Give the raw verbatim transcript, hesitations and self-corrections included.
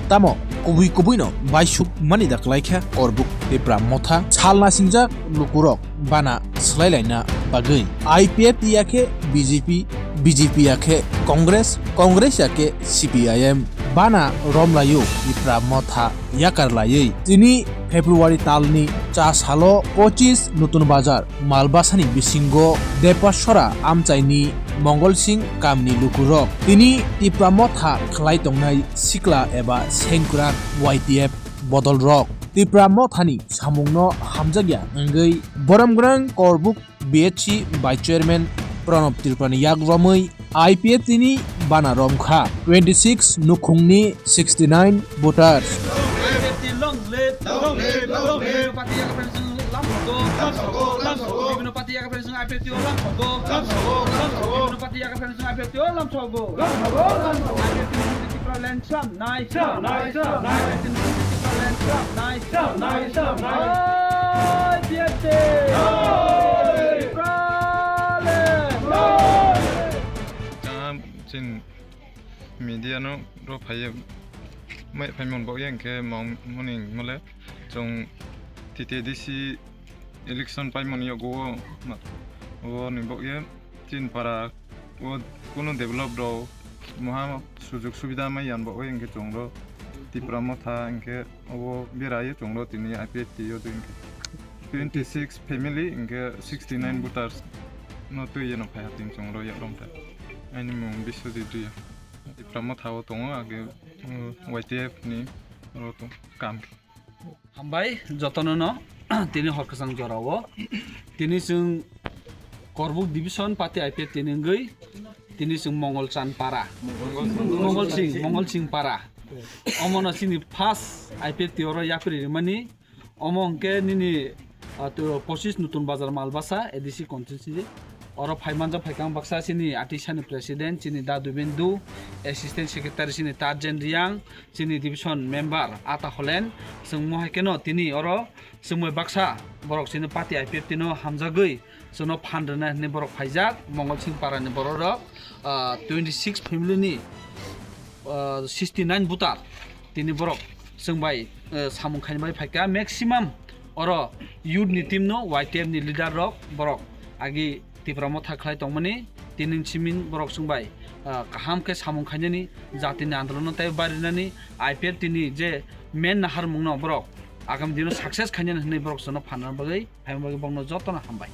Tamo kubui kubuino baisuk mani da kwlaikha Korbuk Tipra Motha sal nasingjak lukurok bana swlailaina bagwi. I P F T ya khe B J P, B J P ya khe Congress, Congress ya khe C P I M. Bana romlaio Tipra Motha yakar laiwi. Tini February talni cha salo pochis Nutun Bazar Malbasani bisingo Depasora amchaini Mongol Singh kamni lukurok tini Tipra Motha khlai tongnai sikla eba sengkrak Y T F bodolrok Tipra Mothani samungno hamjakya wngwi boromgwnang Korbuk B H C Vice Chairman Pranab Tripurani yak romwi I P F T ni bana romkha twenty six nukhungni sixty nine voters. I P F T long live, long live, long live. Party yakar phaisung lam thogo, lam thogo, lam thogo. Bibhinno party yakar phaisung I P F T o lam thogo, lam thogo, lam thogo. Bibhinno party yakar phaisung I P F T o lam thogo, lam thogo, lam thogo. I P F T ni Tipraland samnai, samnai, samnai. I P F T ni Tipraland samnai, samnai, samnai. I P F T. Tipraland. Chini media no ro phaiye, mai phaimon bo yang khe mong moni mole chwng T T A D C election paimon yogo o ma-, o ni bo ye chini para o kunu develop rok moha sujug subida mai yan bo o yang khe chwng ro Tipra Motha yang khe o bera ye chwng ro tini I P F T o tini khe twenty six family yang khe sixty nine voters no twi ye no phai ha tini chwng ro ya rom ta. Ani mung Biswajit Riya. Tipra Motha o tongo age, mm, Y T F ni oro tong kam. Hambai jotono no tini hor kwchang jora o. Tini chwng Korbuk division party I P F T ni wngwi tini chwng Mongol Chan para. Mongol Singh, Mongol Singh para. Omo no chini first I P F T oro yapri rimani. Omo hwnkhe nini, ah, tu-, pochis Nutun Bazar Malbasa A D C constituency. Oro phai manjak phaikha ang baksa chini atisani president, chini Da Dubendu, assistant secretary chini Tarjen Riang, chini division member Ata Holen. Chwng mo hai kheno tini oro chwngmoi baksa borok chini party I P F T no hamjagwi chwngno phan rwna hinwi borok phaijak, Mongol Singh parani borok rok, ah, twenty six family ni, ah, sixty nine voter tini borok chwng bai, ah, samung khaina bai phaikha. Maximum oro youth ni team no Y T F ni leader rok borok agi Tipra Motha khlai tongmani tini simin borok chwng bai, ah, kaham khe samung khainani jatini andolon no tei barinani I P F T ni je main naharmung no borok agam dino success khainani hinwi borok chwngno phan rwna bagwi. Phaima bagwi bokno jotono hambai.